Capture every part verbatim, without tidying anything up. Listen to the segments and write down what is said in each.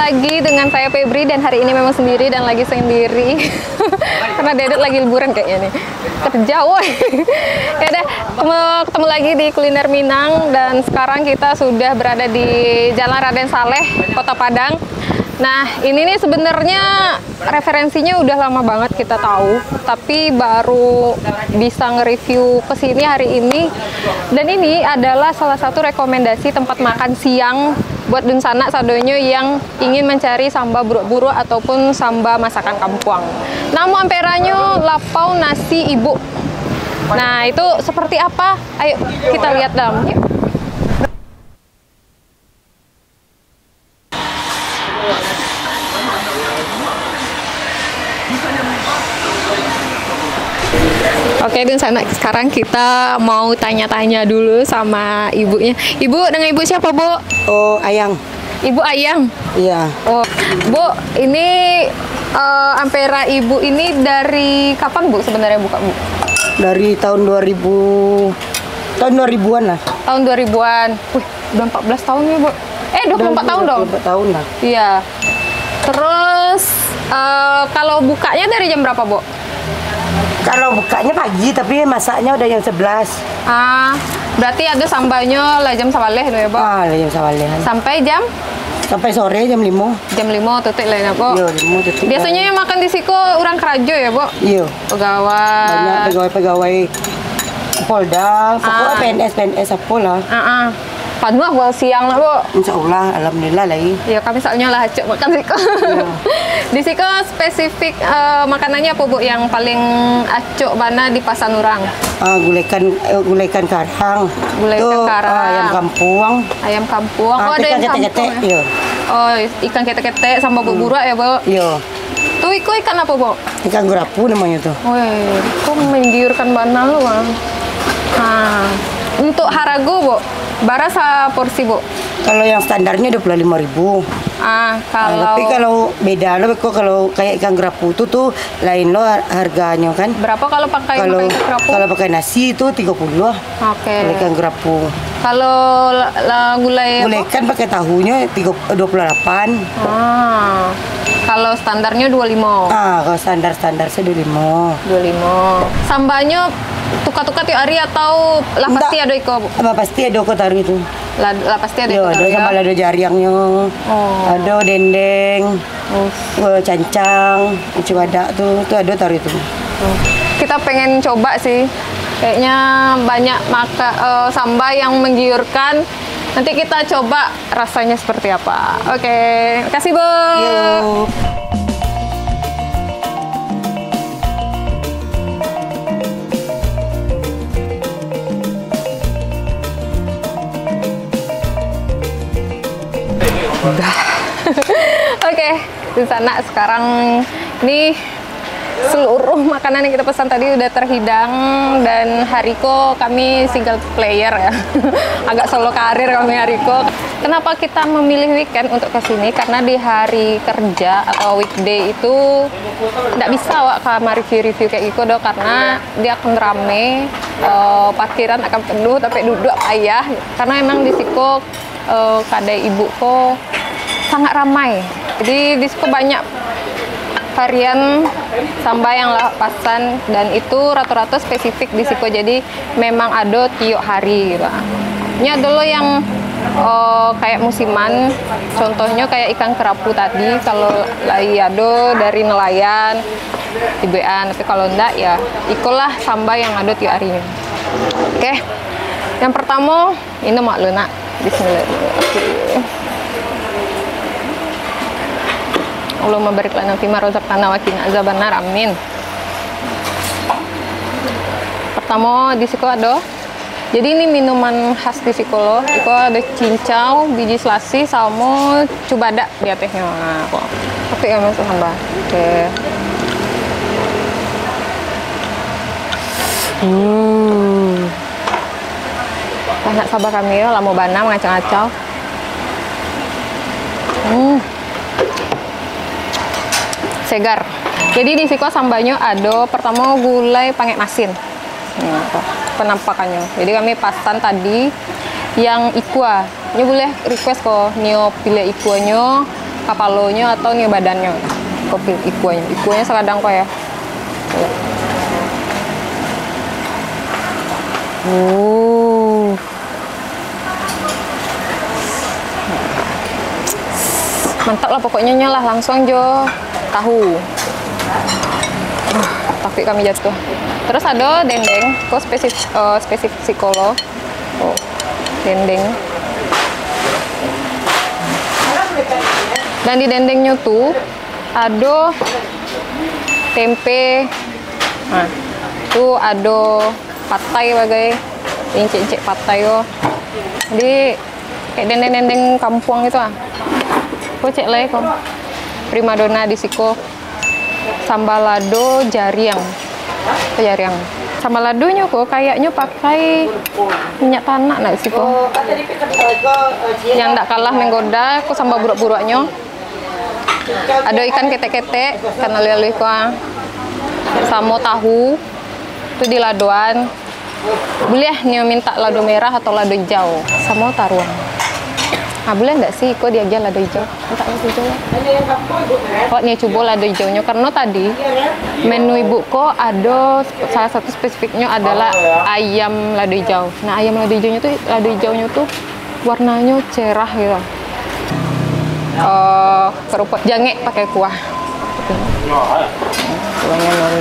Lagi dengan saya Febri, dan hari ini memang sendiri dan lagi sendiri karena Dedet lagi liburan kayaknya nih, kerja woi. Ya udah, ketemu, ketemu lagi di Kuliner Minang, dan sekarang kita sudah berada di Jalan Raden Saleh, Kota Padang. Nah, ini nih sebenarnya referensinya udah lama banget kita tahu, tapi baru bisa nge-review ke sini hari ini. Dan ini adalah salah satu rekomendasi tempat makan siang buat dunsanak sadonyo yang ingin mencari samba buruak-buruak ataupun samba masakan kampuang. Namo amperanyo lapau nasi ibu. Nah, itu seperti apa? Ayo kita lihat dalam. Yuk. Oke, dunsanak, sekarang kita mau tanya-tanya dulu sama ibunya. Ibu, dengan ibu siapa, Bu? Oh, Ayang. Ibu Ayang. Iya. Oh, Bu, ini eh, ampera ibu ini dari kapan, Bu, sebenarnya buka, Bu? Dari tahun dua ribu, tahun dua ribuan lah. Tahun dua ribuan. Wih, udah empat belas tahun ya, Bu? Eh, dua puluh empat tahun dong. Dua puluh empat tahun lah. Iya. Terus eh, kalau bukanya dari jam berapa, Bu? Kalau bukanya pagi, tapi masaknya udah jam sebelas. Ah, berarti ada sambalnya lah jam sabaleh tu ya, Bu? Ah, lah jam sabaleh. Sampai jam? Sampai sore jam lima. Jam lima tutup lah ya, Bu? Iya, lima tutup. Biasanya yang makan di siko orang karajo ya, Bu? Iya. Pegawai. Banyak pegawai-pegawai Polda, pokoknya Ah. P N S, P N S apo lah. Ah, ah. Panuah, Bu, siang lah, Bu. Insya Allah, alhamdulillah lah. Ya, kami soalnya lah acok makan siko. Iya. Di siko spesifik eh, makanannya apa, Bu, yang paling acok bana dipasan urang? Ah, gulai ikan, eh, gulai ikan karang. Gulai ikan karang. Ah, ayam kampuang. Ayam kampuang. Ah, Oh, ada ikan ayam ketek-ketek, kampuang ya? Iya. Oh, ikan ketek-ketek sama Hmm. buburak ya, Bu? Iya. Tu iko ikan apa, Bu? Ikan gerapu namanya tu. Weh, kok menggiurkan bana lo, Bang. Ha. Untuk harago, Bu, bara saporsi, Bu? Kalau yang standarnya dua puluh lima ribu. Ah, Ah, kalau tapi kalau beda lo, kok kalau kayak ikan gerapu tu, tu lain lo har- harganya kan. Berapa kalau pakai Kalau, makan ikan gerapu? Kalau pakai nasi tu tiga puluh. Oke. Kalau ikan gerapu. Kalau la, la gulai Gulai apa? Ikan pakai tahunya tiga, dua puluh delapan. Ah. Kalau standarnya dua lima. Ah, kalau standar-standar saya dua lima. Dua lima. Sambalnya tukar-tukar tiap hari atau lah pasti Ndak. Ada iko, Bu? Lah pasti ada iko taruh itu. Lah, lah pasti ada Yo, iko ada taruh ya? Sambal, ada jariangnyo. Oh. Ada dendeng. Oh. Eh, cancang, cubadak tu, tu ada taruh itu. Kita pengen coba sih. Kayaknya banyak maka, eh, samba yang menggiurkan. Nanti kita coba rasanya seperti apa. Oke, makasih, Bu. Yo. Udah. Oke. Di sana sekarang ni seluruh makanan yang kita pesan tadi udah terhidang, dan hari ko kami single player ya. Agak solo karir kami hari ko. Kenapa kita memilih weekend untuk ke sini? Karena di hari kerja atau weekday itu ndak bisa awak ka mareview-review kayak gitu doh, karena dia akan rame, eh, parkiran akan penuh, tapi duduk payah. Karena emang di siko eh, kadai ibu ko sangat ramai. Jadi di siko banyak varian samba yang lah pasan, dan itu rata-rata spesifik di siko. Jadi memang ado tiok hari gitu. Ini ado lo yang eh, kayak musiman, contohnya kayak ikan kerapu tadi, kalau lai ado dari nelayan, tibean, tapi kalau ndak ya ikolah samba yang ado tiok hari. Oke, yang pertama Minum mak lu nak. Bismillahirrahmanirrahim. Allahumma barik lana fima razaqtana wa qina azabannar. Amin. Pertama di siko ado. Jadi ini minuman khas di siko lo. Iko ada cincau, biji selasih, samo cubadak di atasnya. Nah, kok. Tapi ya masuk hamba. Oke. Hmm. Panak saba kami yo, lamo bana mangacau-ngacau. Hmm. Segar. Jadi di siko sambanyo ado pertamo gulai pangek masin. Hmm, penampakannya. Jadi kami pasan tadi yang ikua. Nyo boleh request ko, nio pilih ikuanyo. Kapalonyo atau nio badannyo? Ko pi-, ikuanyo. Ikuanyo sagadang ko, yo. Uh. Mantap lah pokoknyo nyo lah, langsuang jo tahu. Ah, takuik kami jatuah. Terus ado dendeng, ko spesif-, eh, spesifik siko lo. Oh, dendeng. Dan di dendengnyo tu ado tempe. Nah, tu ado patai bagai, incek-incek patai ko. Jadi, kayak dendeng-dendeng kampuang gitu lah. Ko cek lai ko. Primadona di siko. Samba lado jariang. Apa jariang? Samba ladonyo ko kayaknyo pakai minyak tanak nak siko. Yang ndak kalah menggoda, ko samba buruak-buruaknyo. Ado ikan ketek-ketek, ikan aluih-aluih ko, ah. Samo tahu, tu di ladoan. Buliah nio mintak lado merah atau lado ijau, samo taruang. Ah, buliah ndak sih, iko diagiah lado ijau? Mintak lado ijau lah. Awak nio cubo lado ijaunyo, kareno tadi menu ibu ko ado salah satu spesifiknyo adalah ayam lado ijau. Nah, ayam lado ijaunyo tu, lado ijaunyo tu warnanyo cerah gitu. Eh, kerupuk jangek pakai kuah. Kuahnyo nol.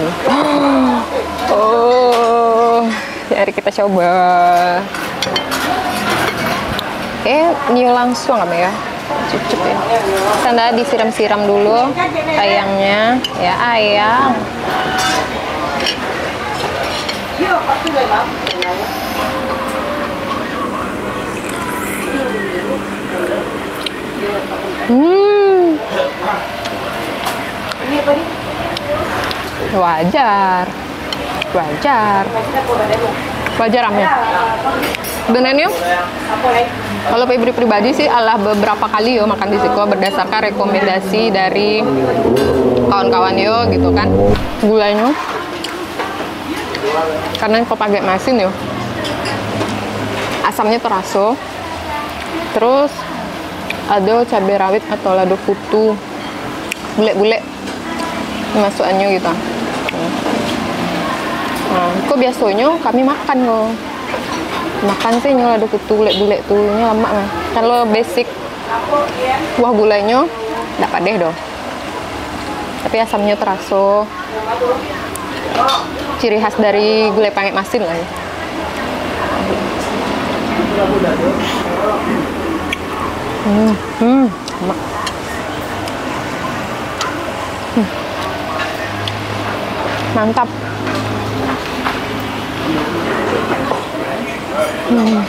Oh, mari kita coba. Eh, nio langsuang kami ya. Cucuk ya. Tanda disiram-siram dulu ayamnya, ya, ayam. Hmm. Wajar. Wajar. Wajar, Amel. Sebenarnya, kalau Febri pribadi sih, alah beberapa kali yo makan di siko berdasarkan rekomendasi dari kawan-kawan yo gitu kan. Gulanya, karena ko pakai masin yo, asamnya teraso. Terus ado cabai rawit atau lado putu, bulek-bulek masuakannyo gitu. Nah, ko biasonyo kami makan ko. Makan sih nyo lado putu bulek-bulek tu, nyo lamak lah. Kalau basic kuah gulanyo ndak padeh doh. Tapi asamnyo teraso. Ciri khas dari gulai pangek masin lah ya. Hmm, hmm, ma-, hmm. Mantap. Hmm.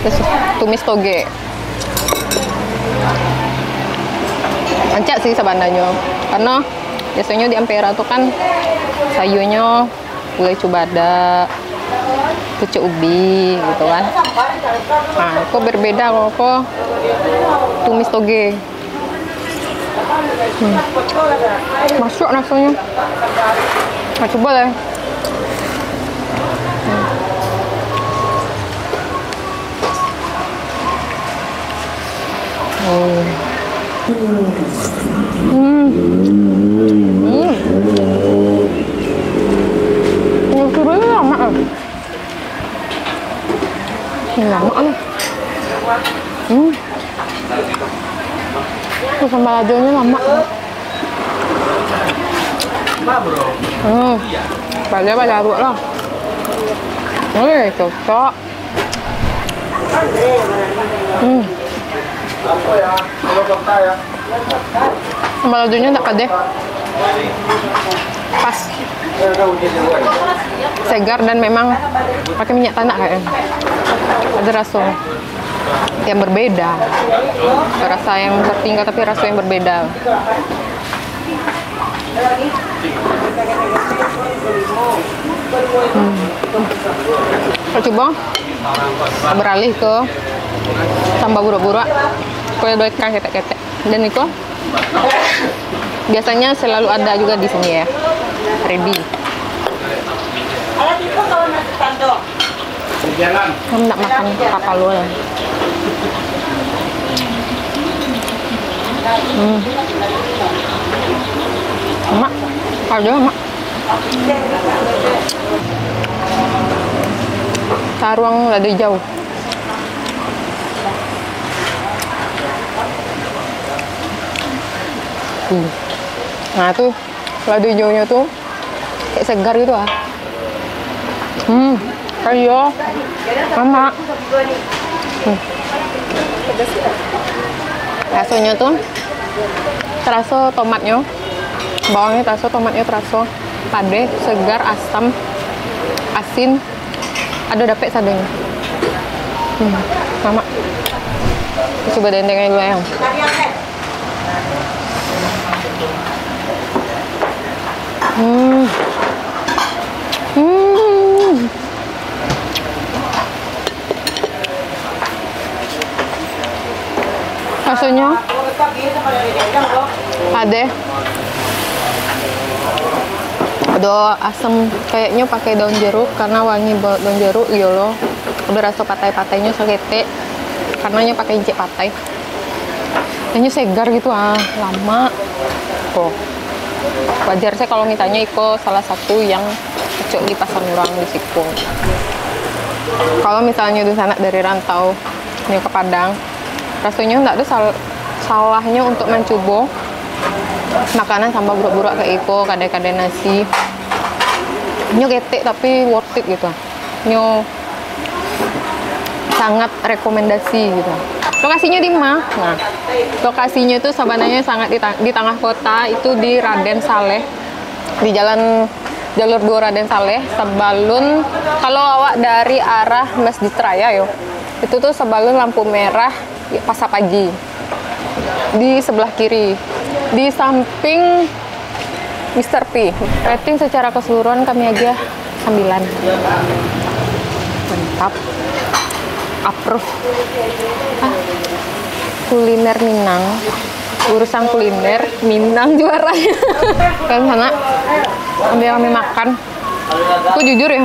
Terus tumis toge. Rancak sih sabananyo. Karena biasonyo di Ampera tu kan sayuanyo gulai cubadak, pucuak ubi gitu kan. Nah, ko berbeda kalau ko tumis toge. Hmm. Masuak rasonyo. Nah, cubo lah. Hmm. Hmm. Hmm. Ini lamak ah. Hmm. Itu sambal ladonyo lamak. Hmm. Baliak-baliak lah. Eh, cocok. Hmm. Sambal ladonyo tak padeh. Pas. Segar dan memang pakai minyak tanak kayaknya. Ada rasa yang berbeda. Rasa yang tertinggal tapi rasa yang berbeda. Hmm. Kita coba beralih ke sambal burak-burak. Kau ada ikan ketek-ketek. Dan itu biasanya selalu ada juga di sini ya. Ready. Kamu nak makan kapalo ya? Hmm. Mak, ada, Mak. Saruang lado hijau. Hmm. Nah, tu lado hijaunyo tu kayak segar gitu ah. Hmm, ayo. Mama. Hmm. Rasonyo tu teraso tomatnyo. Bawahnyo teraso, tomatnyo teraso. Padeh, segar, asam, asin. Ado dapek sadonyo. Hmm, Mama. Coba dendeng aja dulu ya. Hmm. Hmm. Rasonyo padeh. Ado asam, kayaknyo pakai daun jeruk, karena wangi ba-, daun jeruk, iyo lo. Ado raso patai-patainyo saketek, karena nyo pakai incek patai. Inyo segar gitu ah, lamak. Ko. Wajar se kalau mitanyo iko salah satu yang cocok dipasan urang di siko. Kalau misalnyo dunsanak dari rantau, nyo ka Padang, rasonyo ndak ado sal-, salahnyo untuk mancubo makanan samba burak-burak kayak iko, kadai-kadai nasi. Nyo ketek tapi worth it gitu. Nyo sangat rekomendasi gitu. Lokasinyo di ma? Nah, lokasinyo tu sabananyo sangat di ta-, di tangah kota, itu di Raden Saleh, di jalan, jalur duo Raden Saleh, sabalun, kalau awak dari arah Masjid Raya yo, itu tu sabalun lampu merah Pasar Pagi. Di sebelah kiri, di samping Mister P. Rating secara keseluruhan kami agiah sambilan. Mantap. Approve. Ah, kuliner Minang. Urusan kuliner, Minang juaranya. Kan sana, ambil kami makan. Aku jujur ya,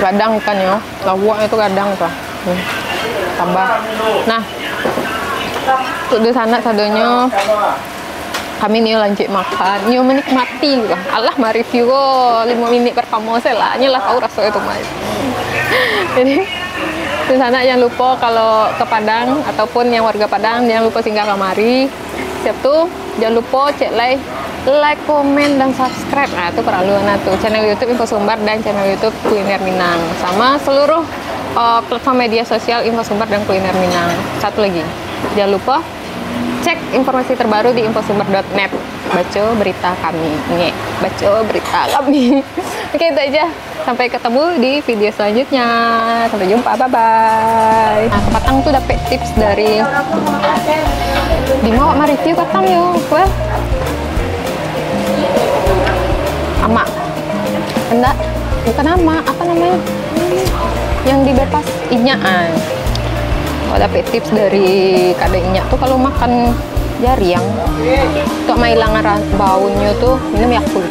gadang ikannya, lauaknya itu gadang tuh. Hmm. Tambah. Nah, untuk di sana sadonyo, kami nio lanjut makan, nio menikmati lah. Alah, ma-review ko limo minit pertama sajo lah, nyo lah tahu raso itu, Mas. Jadi, di sana jangan lupa kalau ke Padang ataupun yang warga Padang, jangan lupa singgah kamari. Siap tu, jangan lupa cek like, like, komen, dan subscribe. Nah, itu perlu nah tu. Channel YouTube Info Sumbar dan channel YouTube Kuliner Minang. Sama seluruh, eh, platform media sosial Info Sumbar dan Kuliner Minang. Satu lagi, jangan lupa cek informasi terbaru di infosumbar dot net. Baca berita kami, ngek. Baca berita kami. Oke, itu aja. Sampai ketemu di video selanjutnya. Sampai jumpa, bye-bye. Nah, kapatang tu dapek tips dari, di ma awak ma-review kapatang yo, weh? Amak. Enggak, bukan amak, apa namanya? Yang di Bepas, inyak, ah. Awak dapek tips dari kadai inyak tu, kalau makan jariang, untuk mailangkan ra-, baunnyo tu, minum Yakult.